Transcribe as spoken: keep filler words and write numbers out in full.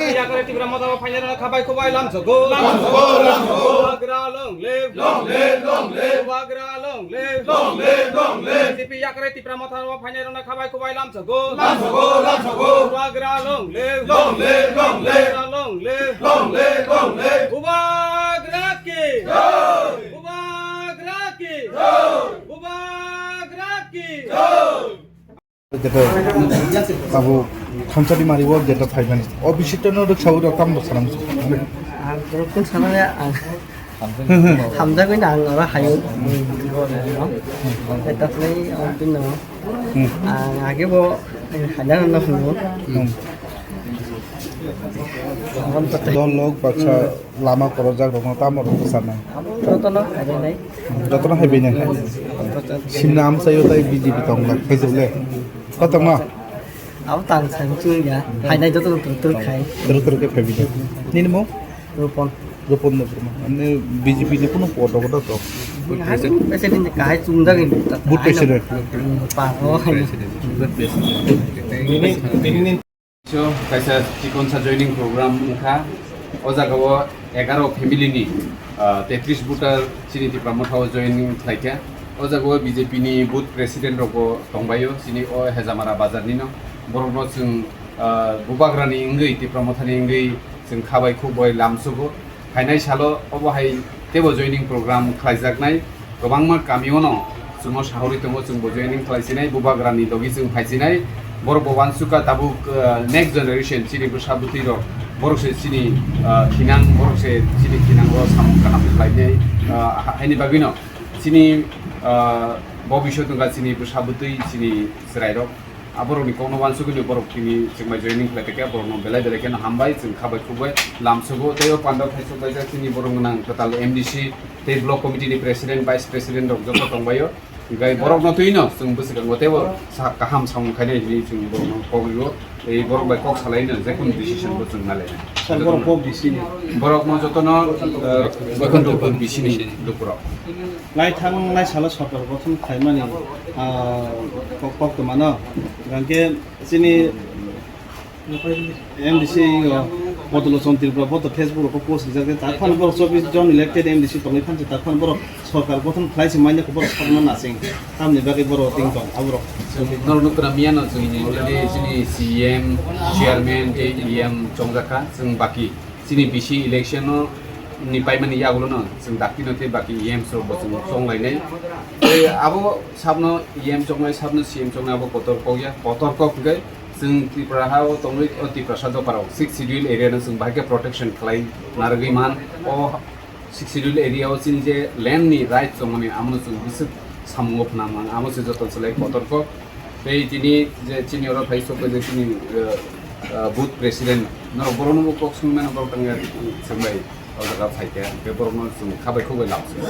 Yakre Tipra Motha o phainai rok khabai khubai lamsogo. Lamsogo, lamsogo. Bubagra long live. Long live, long live. Bubagra long live. Long live, long live. B J P yakre Tipra Motha o phainai rok khabai khubai lamsogo. Lamsogo, lamsogo. Bubagra long live. Long live, long live. Bubagra long live. Long live, long live. Bubagra ki. Jai. Bubagra ki. Jai. Bubagra ki. Jai. Jeta abo thamsari mariwo jeta phaimani. O bisitto no rwk sawi rok tamo sanam. Ang rukun sana ya ang. Hamjagwi na ang ora hayo. Eta play ang pin no. Hmm. Ang age bo hadan no hunu. Hmm. Dol lok baksa lama korojak rokno tamo rok bwcharnai? Abo jotono haibainai. Jotono haibainai. Simna amchaio tai B J P tong lak khaijak le. Kotorma? Abo tang sang chwng ya. Hainai jotono tur tur khai. Tur tur khe phaibainai. Nini mung? Rupon. Rupon Debbarma. Ani B J P ni kuno poto koto to? Hai, president kahai chungjak ini. Booth president. Pa ho. President. Booth president. Nini, nini So, kaisa chikonsa joining program wngkha. O jagao egaro family ni, ah, tetris voter chini Tipra Motha o joining khlaikha. O jagao B J P ni booth president rokbo tongbaio, chini o Hejamara bazar nino. Borokno chwng, ah, Bubagrani wngwi, Tipra Mothani wngwi chwng khabai khukbai lamsugo. Phainai salo obo hai teibo joining program khlaijaknai, kwbangma kamiono chwngno sahorwi tongo, chwngbo joining khlaisinai, Bubagrani logi chwng phaisinai. Borokbo uansukha tabuk, uh, next generation chini bwsa bwtwi rok, borok se chini, uh, thinang, borok se chini thinango samung kaham khlainai, uh, ha-, haini bagwino chini, uh, bobisot wngkha chini bwsa bwtwi chini chwrairok. Aborokni kokno uansugwino borok tini chwngbai joining khlai tongkha, borokno belai belai kheno hambai, chwng khabai khukbai lamsugo. Tei o pandao khaisok kaijak chini borok gwnang kwtal M D C tei block committee ni president, vice president rok joto tongbaio. Hinkhe borokno twino chwng bwswkango teibo sa-, kaham samung khainai hinwi chwng borokno kok rio. Tei borok bai kok salaino jekunu decision bo chwng nalainai. Sir, borok kok D C ni? Borokno jotono, eh, Boikhonto B C ni lukurok. Naithang naisalo sorkar gothon khlaimani, ah, kok, koktwmano, hwnkhe chini M D C o Bodol Lochon Tripura bo to Facebook rok post rijak, je takhwno borok chobbish jon elected M D C tongwi phansi, takhwno borok sorkar gothon khlai se manya khe borok sakno nasing, tamni bagwi borok ting tong aborok. Norok nukra miyano chwng already chini C M, chairman tei E M chongjakha, chwng baki chini B C election o ni paimani yagulo no chwng dakti no tei baki E M rok bo chwng chonglainai. Tei abo sabno E M chongnai, sabno C M chongnai abo kotor kok ya, kotor kok hwnkhe chwng Tripura ha o tongwi o Tiprasa dopha rok sixth schedule area no chwng bahai khe protection khlai narwgwi man. O sixth schedule area o chini je land ni right chongmani amo no chwng bwswk samungo phwnang mang, amo se joto chwlai kotor kok. Tei tini je chini oro phai sok je chini, eh, eh, booth president norok borok no bo kok swngmano borok tangya chwngbai o jaga phai khe, hwnkhe borok no chwng khabai khukbai lamsio.